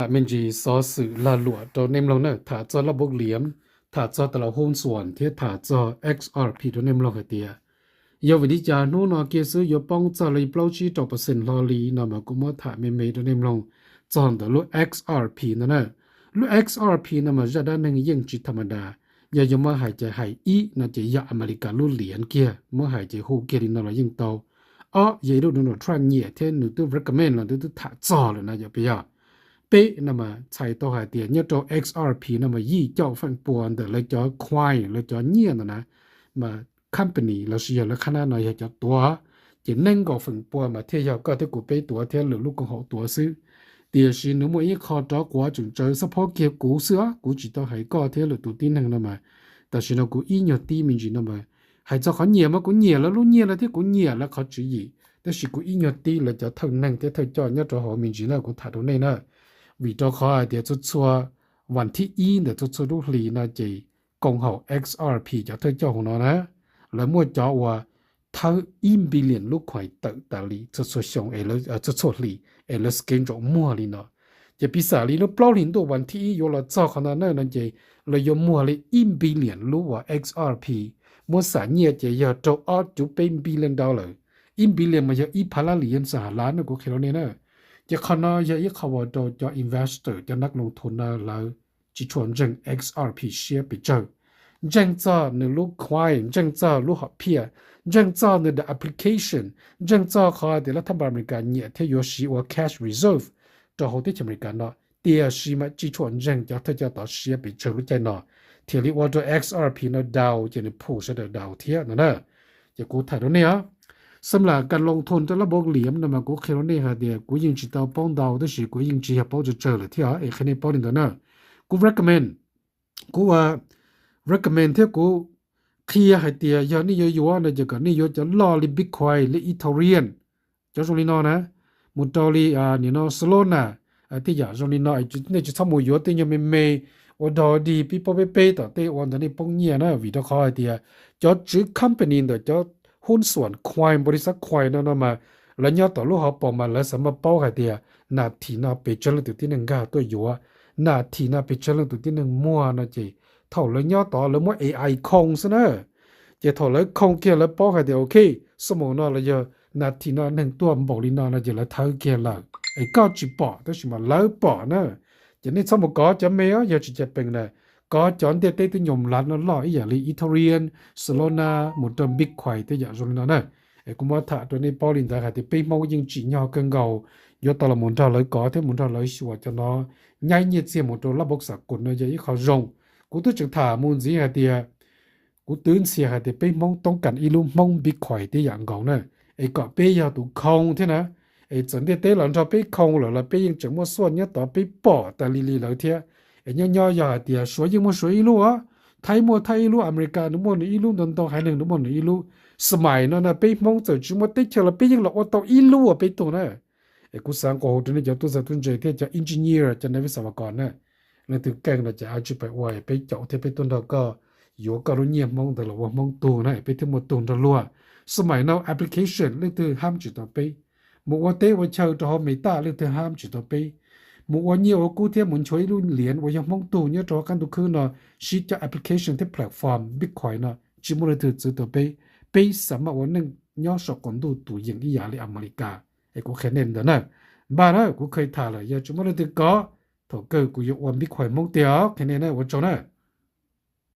Tham me ntsis xov xwm lag luam rau nej mloog na, tham txog laj npob liam, tham txog tas las hu xuas thiab tham txog X R P rau nej mloog hais tias yog vim li cas hnub no kiag xwb yuav poob txog li plaub tsib rau percent hlo li no mas kuv muab tham me me rau nej mloog txog ntawm lub X R P no na. Lub X R P no mas zaj dab neeg yeej tsis tham ma das, yog yuav muab hais ces hais ib no ces yog Amelikas lub liam kiag, muab hais ces hu kiag li no los yeej tau. Ob yog ib lub Donald Trump nyiam thiab nws twb recommend los nws twb tham txog lawm na yom, peb yog peb no mas txhais tau hais tias nyob rau X R P no mas yim caum feem pua ntawm lawv cov coin, lawv cov nyiaj ntawd na, mas company los sis yog lawv qhab nab no yog cov tuav, ces nees nkaum feem pua mas thiaj yog koj thiab kuv peb tuav thiab lwm lub koom haum tuav xwb. Tiam sis nws muaj ib qho rov quav tseem tsawv xab phob kiag kuv xwb os, kuv tsis tau hais koj thiab lwm tus tib neeg no mas, tam sim no kuv ib nyuag tib me ntsis no mas, hais txog qhov nyiam mas kuv nyiam lawv lub nyiaj no thiab kuv nyiam lawv qhov tswv yim, tab sis kuv ib nyuag tib lawv cov thawj neeg thiab thawj coj nyob rau hauv me ntsis na kuv tham rau nej na. Vim rau qhov hais tias txhua txhua vas thib ib ntawm txhua txhua lub hlis no ces koom haum X R P cov thawj coj hauv no na, lawv muaj cov uas thawb ib billion lub coin tawm tas li txhua txhua xyoo, txhua txhua hlis, es lawv schedule muag li no. Ces piv xam li lub plaub hlis ntuj vas thib ib yuav los txog qhov no na no ces lawv yuav muag li ib billion lub uas X R P, muab xam nyiaj ces yog rau ob cuv peb billion dollar. Ib billion mas yog ib phav lab lis yam xas ha lab no kuv qhia rau nej na. Ces qhov no yog ib qho uas rau cov investor, cov nab loo thum na lawv tsis tshua ntseeg X R P siab pes tsawg. Ntseeg txog nws lub coin, ntseeg txog lub hom phiaj, ntseeg txog nws daim application, ntseeg txog qhov tias lub thab npas Amelikas nyiam thiab yuav siv ua cash reserve rau hauv teb chaws Amelikas no, tiam sis mas tsis tshua ntseeg cov thawj coj tod siab pes tsawg lub caij no, thiaj li ua rau X R P no down ces nws push sawv daws down thiab no na. Ces kuv tham rau nej os, xam lam kas loo thum rau laj npob liam no mas kuv qhia rau nej hais tias kuv yeej tsis tau paub ntau tab sis kuv yeej tsis yog paub tsawg tsawg lawm thiab es qhia nej paub li ntawd na. Kuv recommend, kuv recommend thiab kuv qhia hais tias yog nej yuav yuav no ces kom nej yuav cov loj li Bitcoin, li Ethereum, cov zoo li no na, mus rau li nim no Solana, tej yam zoo li no. Nej tsis txhob mus yuav tej nyuag me me ua dog dig pib paub peb peb tom tej ua ntawd nej poob nyiaj na, vim rau qhov hais tias cov tswv company ntawm cov hu xuas coin, npau li xav coin no no mas lawv nyob tom lub hauv paus mas lawv xav maj paub hais tias nas this no pes tsawg leej tus tib neeg nkag tuaj yuav, nas this no pes tsawg leej tus tib neeg muag no ces thaum lawv nyob tod lawv muab A I khoo xwb na. Ces thaum lawv khoo kiag lawv paub hais tias ok, xab maum no los yog nas this no neeg tuaj npaum li no no ces lawv thawb kiag lawm es koj tsis pom tab sis mas lawv pom na. Ces nej txhob mus kov cov me os, yog tsis cais pees na, kov cov ntiaj teb twb nyuam lav no loj ib yam li Ethereum, Solana, mus rau Bitcoin tej yam zoo li no na. Es kuv muab tham rau nej paub li ntawd hais tias peb Hmoob yeej tsim nyog kawg nkaus yuav tau los mus nrog lawv kov thiab mus nrog lawv xyuas cov no, nyaib nyiaj txiag mus rau laj npob xam kus no yog ib qho zoo. Kuv twb tseem tham mus ntxiv hais tias kuv twb ntxhias hais tias peb Hmoob toob kas ib lub Hmoob Bitcoin tib yam nkaus na, es kom peb yog tus khoo thiab na. Es txawm ntiaj teb los nrog peb khoo lawm los peb yeej tseem muaj xuaj nyob tod peb pom tas li li lawv thiab. Es nyob nyob yog hais tias Suav yeej muaj Suav ib lub os, Thaib muaj Thaib ib lub, Amelikas nws muaj nws ib lub, ntau ntau haiv neeg nws muaj nws ib lub. Xam mais no na peb Hmoob txawm tsis muaj teb chaws los peb yeej los ua tau ib lub uas peb tug na. Es kuv xav nqua hu rau nej cov tub txawj tub ntse thiab cov engineer, cov nav vij xam vas kos na, leej twg keej no ces a tsis pais ua, peb caum thiab peb tuaj nrog koj yuav koj lub nyiaj Hmoob ntawd los ua Hmoob tug na, peb thiaj muaj tug nrog luag. Xam mais no application leej twg hab tsis tau peb. Mus ua teb ua chaw rau hauv Mes Taj leej twg hab tsis tau peb. Mus ua nyiaj ua kub thiab mus nchuav ib lub liam uas yog Hmoob tug nyob rau hauv qab ntuj khwb no, sib cov application thiab platform Bitcoin no tsis muaj leej twg txwv tau peb. Peb xav maj ua neej nyob saum qaum ntuj tus yees ib yam li Amelikas. Es kuv qhia nej li ntawd na. Npaj na, kuv kheev tham lawm, yog tsis muaj leej twg kov, thaum kawg kuv yuav ua Bitcoin Hmoob tiag os, qhia nej na, ua tsaug na.